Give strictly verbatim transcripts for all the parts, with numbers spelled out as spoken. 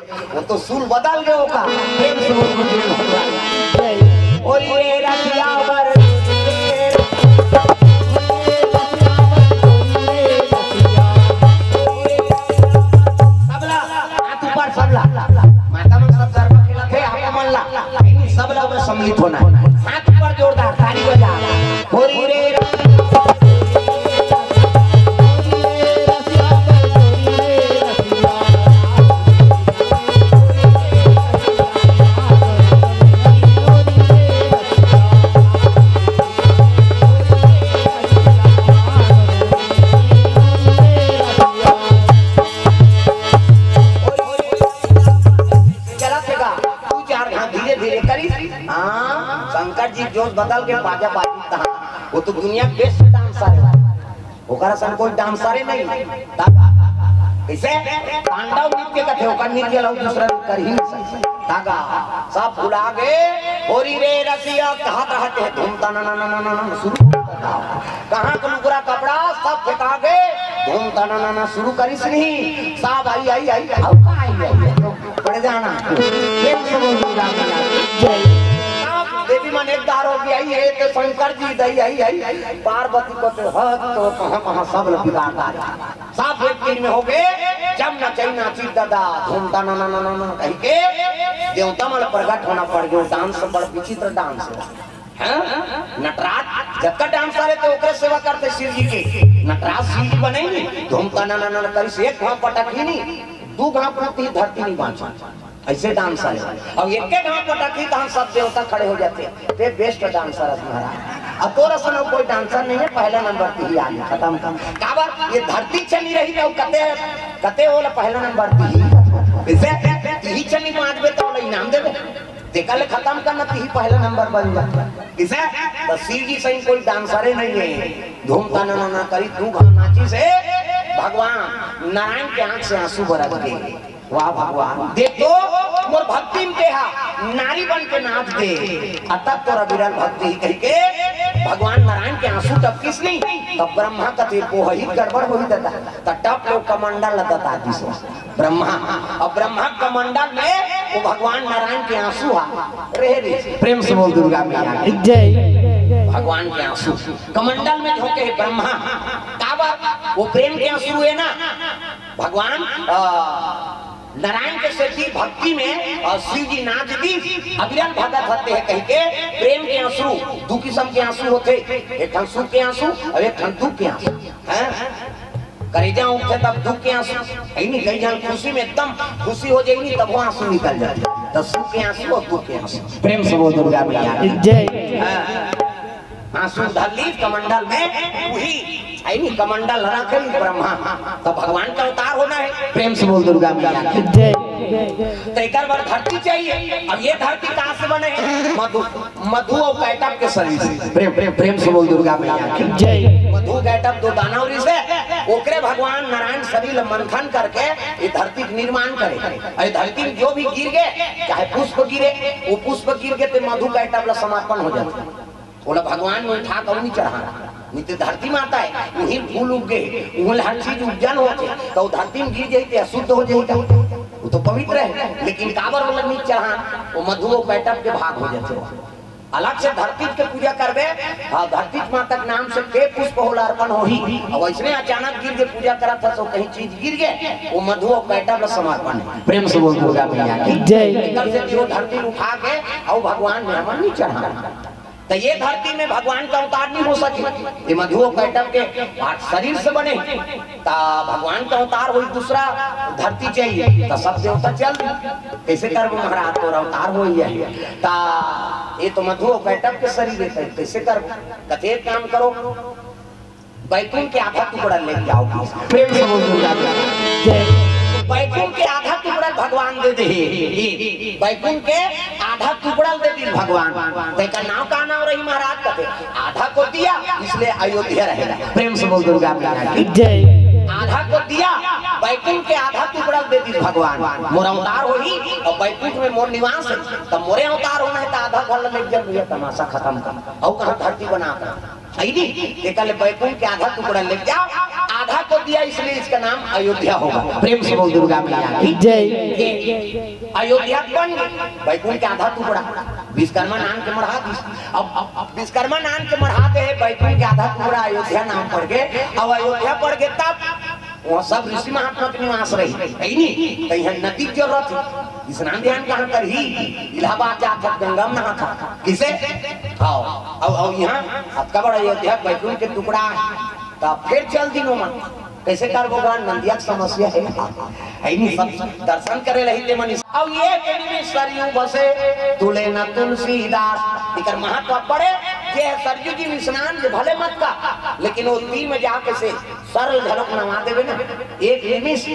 वो तो सुर बदल गए ओका। प्रेम से बोल, बोल, बोल। और ये रसिया बर सबला, हाथ ऊपर सबला। माता मन सब गरबा खेलत हे, आप मन ला सबला में सम्मिलित होना है। हाथ ऊपर जोरदार ताली बजा। होरी रे। चला फेंका, दू चार घात धीरे धीरे करिस। हाँ, शंकर जी जोश बदल के बाजा बाजी तहाँ। वो तो दुनिया के बेस्ट डांसर है, ओकरा सन कोई डांसरे नहीं। तब कैसे? तांडव नृत्य कथे, ओकर नृत्य ला दूसरा लोग कर ही नहीं सकते। तागा सब भुला गए। होरी रे रसिया कहत रहत हे, धूम तना ना ना ना ना ना शुरू कर देता। कहाँ के लुगरा कपड़ा सब फेंका गए, धूम तना ना ना शुरू करिस नहीं। सब आई आई आई, अब का आई आई? पड़ जाना। प्रेम से बोल दुर्गा मैया की जय। सब देवी मन एक दार हो गई, आई एक शंकर जी दई आई आई, पार्वती को तो हद तो कहाँ कहाँ सब लोग बिगाड़ डाला। सब एक दिन में हो गए, जब नचई नाची दादा, धूम तना ना ना ना ना कह के देवता मन प्रकट होना पड़ गयो। डांस बड़ विचित्र डांस है। हैं? नटराज जतका डांसर है तो ओकरे सेवा करते शिव जी के। नटराज शिव जी बने नहीं, धूम तना ना ना ना करिस, एक घाव पटक ही नहीं, दू घाव पटक ही धरती नहीं बांचा। ऐसे डांसर है। अब एक के घाव पटक ही तो हम सब देवता खड़े हो जाते। ते बेस्ट डांसर है महाराज। अब तोर असन कोई डांसर नहीं है, पहला नंबर तिही आ गया, खत्म। काबर ये धरती चली रही तो कते, कते होला पहला नंबर तिही। इसे तिही चली पाँच बे तो होला इनाम देबे। तेकर ले खत्म करना, तिही पहला नंबर बन जा। किसे? तो शिव जी सही कोई डांसरे नहीं है। धूम तना ना ना करी, दू घाव नाची से भगवान नारायण के आंख से आंसू बरस गए। वाह भगवान, देख तो मोर भक्ति में तेहा नारी बन के नाच दे। अतक तोरा विरल भक्ति कह के भगवान नारायण के आंसू टपकिस नहीं, तब ब्रह्मा कथे, "वो ही गड़बड़ होई दादा।" त टप लो कमंडल दता दिस। ब्रह्मा, अब ब्रह्मा कमंडल में वो भगवान नारायण के आंसू हा। रे रे, प्रेम से बोल दुर्गा मैया की जय। भगवान के आंसू कमंडल में झोंके हे ब्रह्मा। काबर? वो प्रेम के आंसू है ना। भगवान, अ, नारायण के सेती भक्ति में, अ, शिव जी नाच दी, अविरल भगत हते है कह के प्रेम के आंसू, दू किस्म के आंसू होते, एक ठन सुख के आंसू और एक ठन दुख के आंसू। हैं? करेजा उठथे तब दुख के आंसू, है नी? कई झन खुशी में एकदम खुशी हो जाए नी, तब वो आंसू निकल जाथे। तो सुख के आंसू और दुख के आंसू। प्रेम से बोल दुर्गा मैया की जय। हाँ। आंसू धर ली कमंडल में, वही है नी, कमंडल रखे नी ब्रह्मा, तो भगवान का अवतार होना है। प्रेम से बोल दुर्गा मैया की जय। तो एकर बर धरती चाहिए। अब ये धरती कहाँ से बने है? मधु, मधु और कैटब के शरीर से। प्रेम, प्रेम, प्रेम से बोल दुर्गा मैया की जय। मधु कैटब दो दानव ऋषि, ओकरे भगवान नारायण शरीर ल मंथन करके ये धरती के निर्माण करे। अरे धरती में जो भी गिर गए, चाहे पुष्प गिरे, वो पुष्प गिर गए तो मधु कैटब ल समर्पण हो जाता। ओला भगवान में उठा के नहीं चढ़ाना, नहीं तो धरती माता है, वही फूल उग गए, वही हर चीज उपजन होते, तो वो धरती में गिर जाई तो अशुद्ध हो जाई का? वो तो पवित्र है, लेकिन काबर ओला नहीं चढ़ाना, वो मधु और कैटब के भाग हो जाते हो। अलग से धरती के पूजा करबे, हाँ, धरती माता के नाम से के पुष्प होला अर्पण होही। अब ऐसने अचानक गिर के पूजा करत हस, कहीं चीज गिर गए, वो मधु और कैटब ला समर्पण है। प्रेम से बोल दुर्गा मैया की जय। एकर से जो धरती उठा के और भगवान में हमन नहीं चढ़ा, तो ये धरती में भगवान का अवतार नहीं हो सके। ये मधु और कैटब के शरीर से बने, ता भगवान का अवतार होई, दूसरा धरती चाहिए, ता सब देवता चल दी। कैसे करबो महाराज, तोर अवतार होई है, ता ये तो मधु और कैटब के शरीर है, ता कैसे करबो? कथे एक काम करो, बैकुंठ के आधा टुकड़ा ले जाओ। प्रेम से बोल दुर्गा मैया। जय। बैकुंठ के आधा टुकड़ा भगवान दे दे। ये बैकुंठ के आधा टुकड़ा दे दी भगवान। तेकर नाम का नाम रही महाराज? कथे आधा को दिया, इसलिए अयोध्या रहेगा। प्रेम से बोल दुर्गा मैया की जय। आधा को दिया, बैकुंठ के आधा टुकड़ा दे दी भगवान। मोर अवतार होही और बैकुंठ में मोर निवास है, तब मोरे अवतार होना है तो आधा घर ले जब ये तमाशा खत्म कर, और कहाँ धरती बना कर। है नी? तेकर ले बैकुंठ के आधा टुकड़ा ले जाओ, आधा को दिया, इसलिए इसका नाम अयोध्या होगा। प्रेम से बोल दुर्गा मैया की जय। अयोध्या बन गई, बैकुंठ के आधा टुकड़ा विश्वकर्मा नाम के मढ़ा दिस। अब, अब विश्वकर्मा नाम के मढ़ा दे, बैकुंठ के आधा टुकड़ा अयोध्या नाम पड़ गए। अब अयोध्या पड़ गए तब वहाँ सब ऋषि महात्मा के निवास रही, है नी? तो यहाँ नदी की जरूरत है, स्नान ध्यान कहाँ कर ही? इलाहाबाद जात था, गंगा में नहा था। किसे? आओ, अब, अब यहाँ अतका बड़ा अयोध्या बैकुंठ के टुकड़ा है, तो फिर चल दिनो मन। कैसे कर भगवान नंदिया के समस्या है? है नी? सब दर्शन करे रही ते मन। अब ये कहीं भी सरयू बसे, तुले न तुलसीदास। इकर महत्व बड़े, ये सरयू जी में स्नान जे भले मत का, लेकिन वो तीन में जाके से सरल झलक नवा देवे ना, एक निमिष,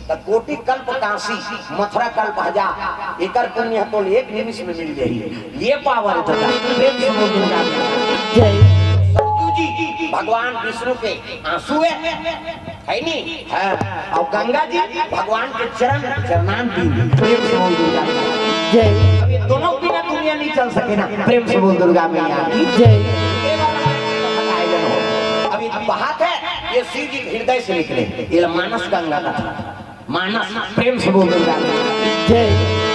त कोटि कल्प काशी, मथुरा कल्प हजार, एकर पुण्य तो एक निमिष में मिल जाई। ये पावर है दादा, प्रेम से बोल दुर्गा मैया। जय। सरजू जी भगवान विष्णु के आंसू है, है नी? हाँ। और गंगा जी भगवान के चरण, चरणान दी। प्रेम से बोल दुर्गा मैया। जय। अब ये दोनों बिना दुनिया नहीं चल सके ना। प्रेम से बोल दुर्गा मैया की जय। ये वाला कथा का आयोजन हो। अब ये बात है, ये शिव जी के हृदय से निकले, ये मानस गंगा का था। मानस, प्रेम से बोल दुर्गा मैया। जय।